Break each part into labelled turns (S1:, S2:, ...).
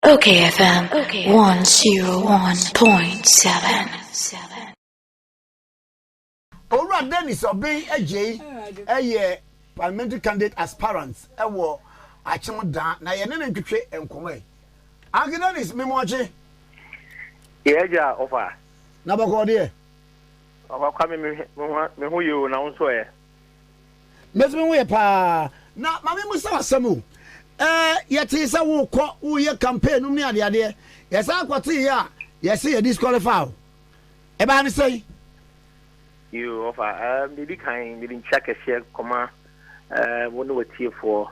S1: Okay FM 101.7.
S2: Owura Dennis Obeng Adjei yɛ parliamentary candidate aspirant wɔ Akyem Daa na yɛne no ntwetwe nkɔmmɔ yi. Uncle Dennis, me moakye.
S3: Yɛ agya ɔfa.
S2: Na bɔkɔɔ deɛ?
S3: Ɔfa Kwame me ho yɛ o na wo nso ɛ?
S2: Me nso me ho yɛ paa. Na ma me musa asɛm o. Ɛɛ yɛtee sɛ wokɔ woyɛ campaign nom ne adeadeɛ. Yɛsan kɔtee yɛ a yɛse yɛ disqualify o. Ɛbaa ne sɛn?
S3: Yoo ɔfa, ɛɛm deɛ ɛdi kan mede nkyia kɛseɛ kɔma ɛɛm wo ne w'atiefoɔ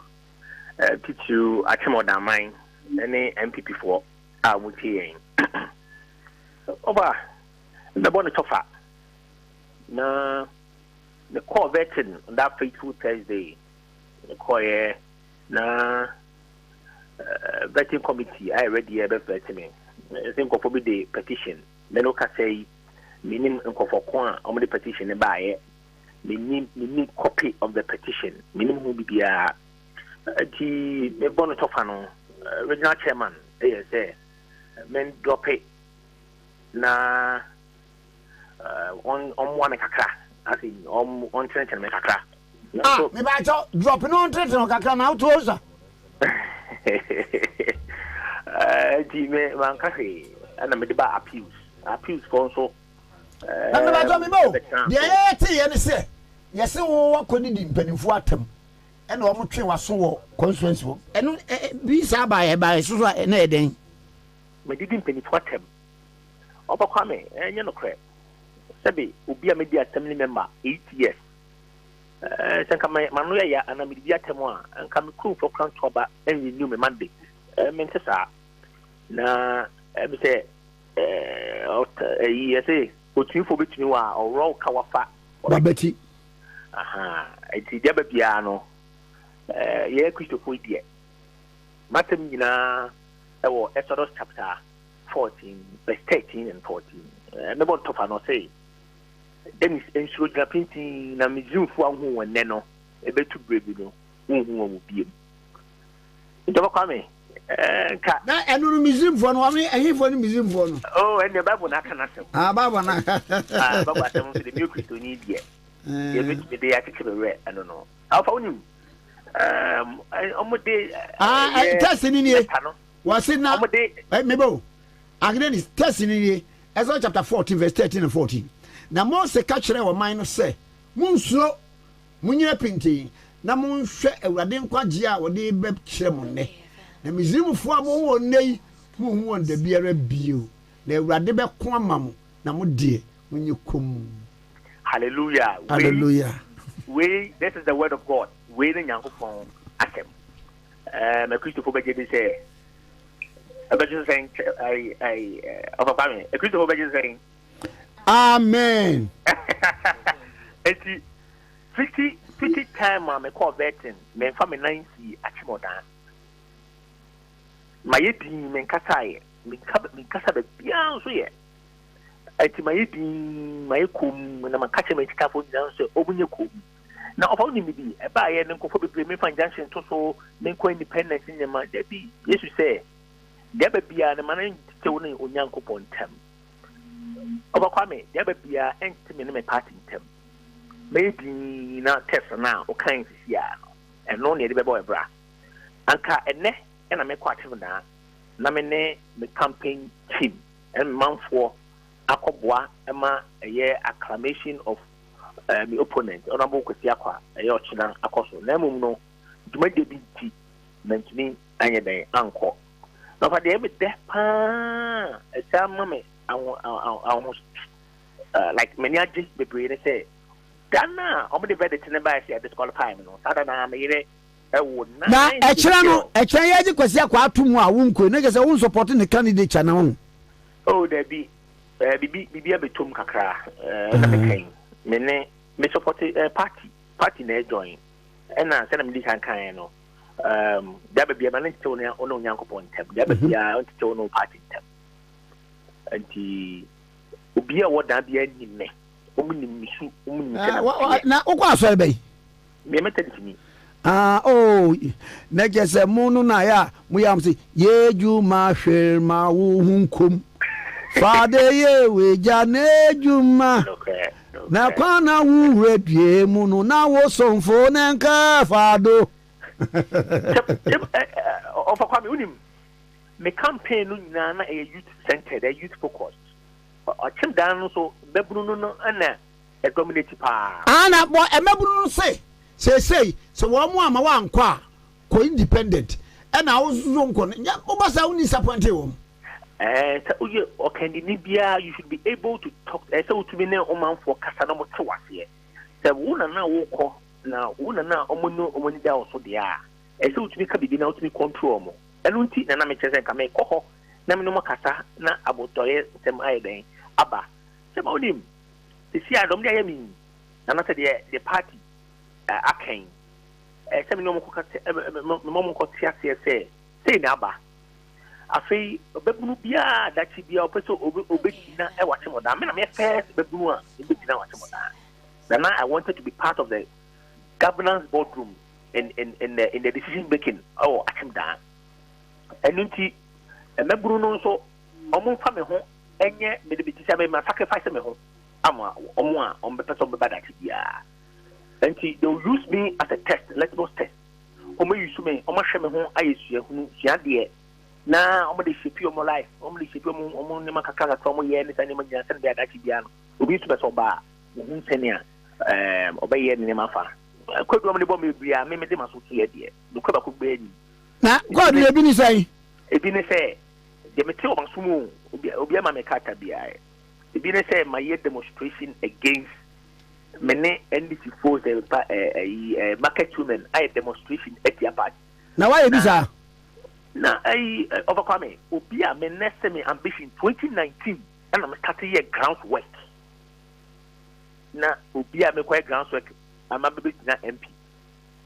S3: ɛɛm titiriw Akyem Ɔdaman ne NPP foɔ a wɔtie yɛn. Ɔfa, mɛbɔ no kyɔfa na Mekɔɔ vetting on that fateful Thursday. Mekɔeɛ na eh, vetting committee ayɛ ready ɛbɛ vet me. Ɛsɛ nkurɔfoɔ bi de petition. Me no kasa yi, menim nkurɔfoɔ ko a wɔde petition no baeɛ. Menim menim copy of the petition. Menim ho bibiara. Nti mebɔ no tɔfa no, eh, regional chairman ɛyɛ sɛ mendrɔpe na ɔmmoa me kakra ase ɔntenetene me kakra.
S2: Ah, mebaakyɛw drop no ɔntenetene wo kakra na woto osa.
S3: Nti me manka hwee ɛna mede ba appeals appeals fɔ nso.
S2: Na mebaakyɛw me ba o deɛ yɛyɛ te yɛ ne sɛ yɛse wo wakɔdidi mpanimfoɔ atam ɛna wɔn twe waso wɔ constituency hɔ ɛno bi saa baeɛ baeɛ soso a ɛna yɛ dɛn.
S3: Medidi mpanimfoɔ atam Ɔba Kwame, ɛnyɛ nokorɛ. Sɛbe obi a madi assembly member 8 years, sɛ nka m'ano yɛ ya anaa medidi atɛm a, nka me kuromfoɔ kora nto aba nrenew me mandate. Mente saa. Na ɛbi sɛ ɛyi yɛse otumfoɔ bɛtumi wɔ a ɔworɔ wo ka wafa
S2: wabati.
S3: Aha, nti deɛ aba biara no, yɛyɛ Kristofoɔ yi deɛ, m'asɛm nyinaa ɛwɔ Exodus chapter 14 verse 13 and 14. Mebɔ ntɔfa no ɔse, Dennis, nsuro, gyina pintinn, na Misraimfoɔ a wohu wɔn nnɛ no, ɛbɛtu berɛ bi no, wonhu wɔn mu biem. Nti ɔbɛkɔ ame nka.
S2: Na ɛno no Misraimfoɔ no, wɔn ɛhefoɔ ne Misraimfoɔ no?
S3: Oh, ɛnna Bible na aka n'asɛm.
S2: Ah, Bible na.
S3: Ah, Bible asɛm nso de mi Kristoni deɛ. Deɛ metumi de akyekye me werɛ ɛno no. Afa wonim. Ɔmo de.
S2: Ah, test ni nie. Wɔsi na mebe o. Agnes test ni nie. Exodus chapter 14 verse 13 and 14. Na Mose ka kyerɛɛ ɔman no sɛ, Munnsuro, munnyina pintinn, na monhwɛ Awurade nkwagye a ɔde rebɛkyerɛ mo nnɛ. Na Misraimfoɔ a mohu wɔn nnɛ yi, morenhu wɔn da biara bio. Na Awurade bɛko ama mo, na mo deɛ, monyɛ komm.
S3: Hallelujah.
S2: Hallelujah.
S3: Wei, this is the word of God. Wei ne Nyankopɔn asɛm. Ɛɛ, Kristofo bɛgye di sɛ ɛbɛgye sɛn? Ɛɛ, ɛɛ, Ɔfa Kwame, Kristofo bɛgye sɛn?
S2: Amen.
S3: Eti fiti time a mekɔɔ vetting, memfa me nan sii Akyemɔdan. Mayɛ din, menkasaeɛ, menkasa baabiara nso yɛ. Eti mayɛ din, mayɛ komm, na maka kyerɛ m'akyitafoɔ nyinaa nso sɛ wɔnyɛ komm. Na ɔfa wonim bibi, ɛbaeɛ no nkurɔfoɔ bebree memfa injunction nto so, menkɔ independence nneɛma. Dabi, Yesu sɛ, deɛ aba biara no ma no nte wo ne Onyankopɔn ntam. Ɔba Kwame, deɛ aba biara ɛnte me ne me party ntam. Mɛyɛ din na test no a wokan sisi a no, ɛno na yɛde bɛbɔ ɛbra. Anka ɛnɛ ɛna mekɔ Akyemdaa na me ne me campaign team ɛne me manfoɔ akɔboa ma ɛyɛ acclamation of me opponent Honourable Kwasi Akwa ɛyɛ ɔkyena akɔ so. Na mmom no, dwumadie bi nti mantumi anyɛ dɛn ankɔ. Na ɔfa deɛ ɛmɛ dɛ paa ɛsɛ ama me aho aho like m'ani agye bebree ne sɛ da no a wɔde verdict ne baeɛ sɛ disqualify me no, saa da no a me yere ɛwo
S2: Na ɛkyerɛ no, ɛkyerɛ yɛgye Kwasi Akwa ato mu a wonkɔ yi, na kyerɛ sɛ wo nsupɔte ne candidature na wo.
S3: Oh, dabi, bibi abɛtom kakra ɛna meka yi, me ne me support party na ɛjoin, ɛna sɛna medi kan kan no, deɛ aba biara ma ne ntetew ne ɔne Onyankopɔn ntam, deɛ aba biara ɔntetew ne party ntam. Nti obi a ɔwɔ dan biara nim me, wɔn nim me su, wɔn nim sɛ na meteɛ.
S2: Na wokɔ asɔre bɛyi?
S3: Meɛ Methodist ni.
S2: Ah oh na kyerɛ sɛ mo no na yɛ a mo yɛ a mo se yɛ dwuma hwere ma wo ho nkom fa de yɛ wagya n'adwuma na kwan na wo wura due mu no na wo somfo ne nka fa do.
S3: Ɔfa Kwame wonim me campaign no nyinaa na ɛyɛ youth centered, ɛyɛ youth focused. Ɔkyem dan no so mmabunu no no na ɛdominate paa.
S2: Ah na bɔ mmabunu no se seesei sɛ wɔn amma woankɔ a kɔ independent ɛna wo nso nkɔ no nyɛ woba saa wo disappointe wɔn.
S3: Ɛɛ sɛ woyɛ ɔkandini biara you should be able to talk ɛɛ sɛ wotumi ne ɔmanfoɔ kasa na wɔte waseɛ sɛ wo na na wokɔ na wo na na wɔn ne wɔn ani da wo so deɛ a ɛsɛ sɛ wotumi ka biribi na wotumi control wɔn ɛno nti na na mekyerɛ sɛ nka mekɔ hɔ na me ne wɔn kasa na abotɔyɛ nsɛm ayɛ dɛn aba sɛ ma wonim sisi a dɔm de ayɛ me yi anaasɛ deɛ the party aka yi ɛsɛ sɛ me ne wɔn kɔka me ma wɔn kɔte aseɛ sɛ sei na aba afei ɔbɛbunu biara dakye biara ɔpɛ sɛ ɔbɛgyina ɛwɔ akyemɔdaa me na meyɛ first bɛbunu a ɔbɛgyina wɔ akyemɔdaa na na I wanted to be part of the governance boardroom in the decision making ɛwɔ akyemdaa. Ɛno nti mmabunu no nso wɔn mfa me ho ɛnyɛ mede me ti sɛ me ma sacrifice me ho ama wɔn a wɔn bɛpɛ sɛ wɔn bɛba dakye biara. Nti they will use me as a test, litmus test. Wɔn use me, wɔn ahwɛ me ho ayɛ suahunu, suadeɛ na wɔn de shape wɔn life, wɔn de shape wɔn nneɛma kakra kakra wɔn yɛ ne saa nneɛma nyinaa sɛnea bɛyɛ adakye biara no obi nso bɛ sɛ ɔba a ohun sɛnea ɔbɛyɛ ne nneɛma fa. Kwadu wɔn de bɔ mi bebree a me de ma so so yɛ deɛ nokura baako gbɛɛ ni.
S2: Na kwadu ebi ni sɛn?
S3: Ebi ne sɛ deɛ mete wɔn aso mu obi obi ama me kata biara. Ebi ne sɛ ma yɛ demonstration against me ne NDC fo sɛ pa ɛɛ ɛyi ɛɛ market women ayɛ demonstration atia party.
S2: Na wayɛ bi saa?
S3: Na ɛyi ɔfa Kwame obi a me nɛsɛ me ambition 2019 ɛna me start yɛ ground work na obi a mekɔyɛ ground work ama bɛbɛgyina MP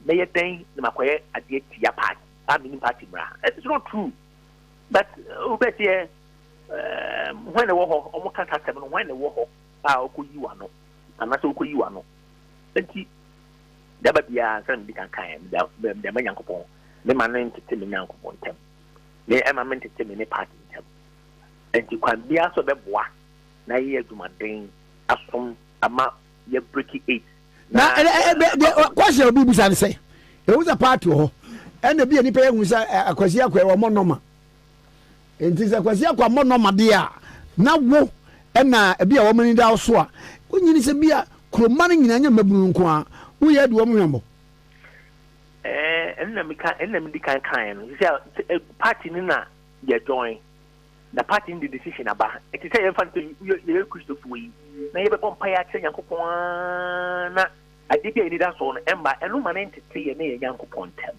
S3: mɛyɛ dɛn na makɔyɛ adeɛ tia party a menim party mmara. It's not true, but wobɛteɛ hwan na ɛwɔ hɔ ɔmo kasa asɛm no, hwan na ɛwɔ hɔ a ɔkɔyi w'ano anaasɛ wokɔyi w'ano? Nti daba biara nsɛm mede kankan mede ama Nyankopɔn me ma no ntete me Nyankopɔn ntam me ɛma me ntete me ne party ntam. Nti kwan biara so ɛbɛboa na yɛyɛ adwumaden asom ama yɛ break eight.
S2: Na kwasi obi bisa ne sɛ ewu sɛ party wɔ hɔ ɛna bi a nipa yɛ hu sɛ Akwasi Akɔ ɛwɔ mɔ nɔma nti sɛ Akwasi Akɔ mɔ nɔma deɛ a na wo ɛna ebi a wɔn ani da so a wonyini sɛ bi a kuroma no nyinaa nyɛ mmabunu nko a woyɛ adi wɔn hwɛmmɔ.
S3: Ɛɛ ɛnna mi ka ɛnna mi di kan kan no sɛ party no na yɛ join na party no de decision aba. Ɛte sɛ yɛmfa no sɛ yɛyɛ Kristofoɔ yi na yɛbɛbɔ mpaeɛ akyerɛ Nyankopɔn ara na adeɛ bi a yɛni da so no ɛmma ɛno ma no ntete yɛ ne yɛ Nyankopɔn ntam,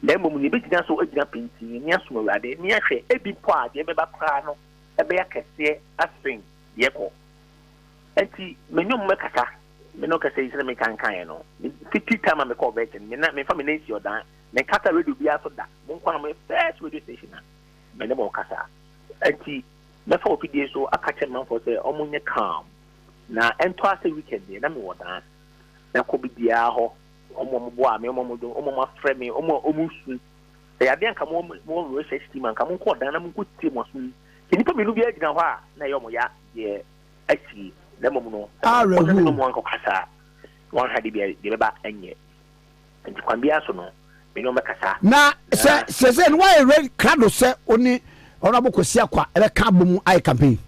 S3: na mmom no yɛbɛgyina so agyina pintinn ne asom Awurade ne ahwɛ ebi mpo a deɛ ɛbɛba koraa no ɛbɛyɛ akɛseɛ asen deɛ ɛkɔ. Nti me ne ɔmo bɛkasa. Me ne ɔkasa yi sɛdeɛ mekankaeɛ no, fiti time a mekɔɔ Virgin me na memfa me nan si ɔdan menkasa radio biara so da. Mo nko na moyɛ first radio station a me ne mo kasa. Nti mɛfa wɔ fidie so aka kyerɛ manfoɔ sɛ ɔmo nyɛ calm na ɛntɔ ase. Weekend deɛ na mewɔ dan mɛkɔ bibiara hɔ, ɔmo a ɔmo boa me, ɔmo a ɔmo dwo, ɔmo a ɔmo afrɛ me, ɔmo a ɔmo su ɛyɛ adeɛ anka mo wɔ research team anka mo nkɔ ɔdan na mo nkɔ tie mo aso mu sɛ nipa mmienu biara gyina hɔ a na ɛyɛ ɔmo ya deɛ asie na mmom no ɔsɛ sɛ ɔmo ankɔ kasa wɔn ha de bi deɛ bɛba ɛnyɛ. Nti kwan biara so no me ne ɔmo bɛkasa.
S2: Na sɛ no wayɛ ready krado sɛ wo ne Honorable Kwasi Akwa ɛbɛka abɔ mu ayɛ campaign?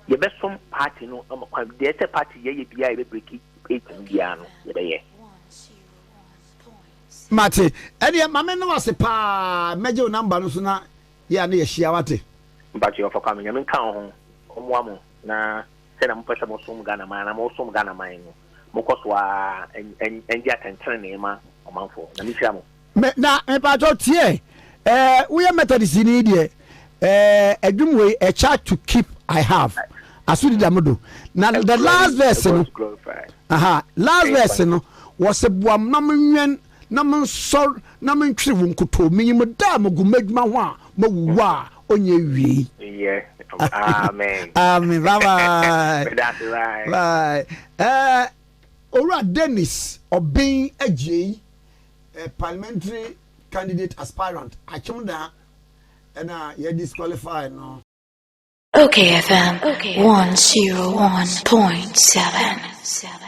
S3: Yɛbɛsom party no ama kwan deɛ sɛ party yɛyɛ biara yɛbɛ break eight no biara no yɛbɛyɛ.
S2: Mate. Ɛneɛ ma me ne wase paa. Mɛgye wo number no so na yɛ a ne yɛhyia, wate.
S3: Mpakyɛ ɔfa Kwame, Nyame nka wo ho, ɔmmoa mo na sɛnea mopɛ sɛ mosom Ghana man na mosom Ghana man no mokɔ so ara ngye atɛntenenee ma ɔmanfoɔ. Nyame nhyira mo.
S2: Me na mepakyɛw tie eh, woyɛ Methodist ni deɛ eh, adwum wei a charge to keep I have aso dida mo do na the last verse no, aha, last verse no wɔsɛ boam na menwɛn na mensɔr na mentwere wo nkotoo menyim da a mugu m'adwuma ho a mawuwu a ɔnyɛ awiei.
S3: Yeah. Amen.
S2: Amen. Bye bye.
S3: Bye.
S2: Bye. Owura Dennis Ɔben Agyei. Parliamentary candidate aspirant Akyem Daa ɛna yɛ disqualify no.
S1: Okay FM 101.7.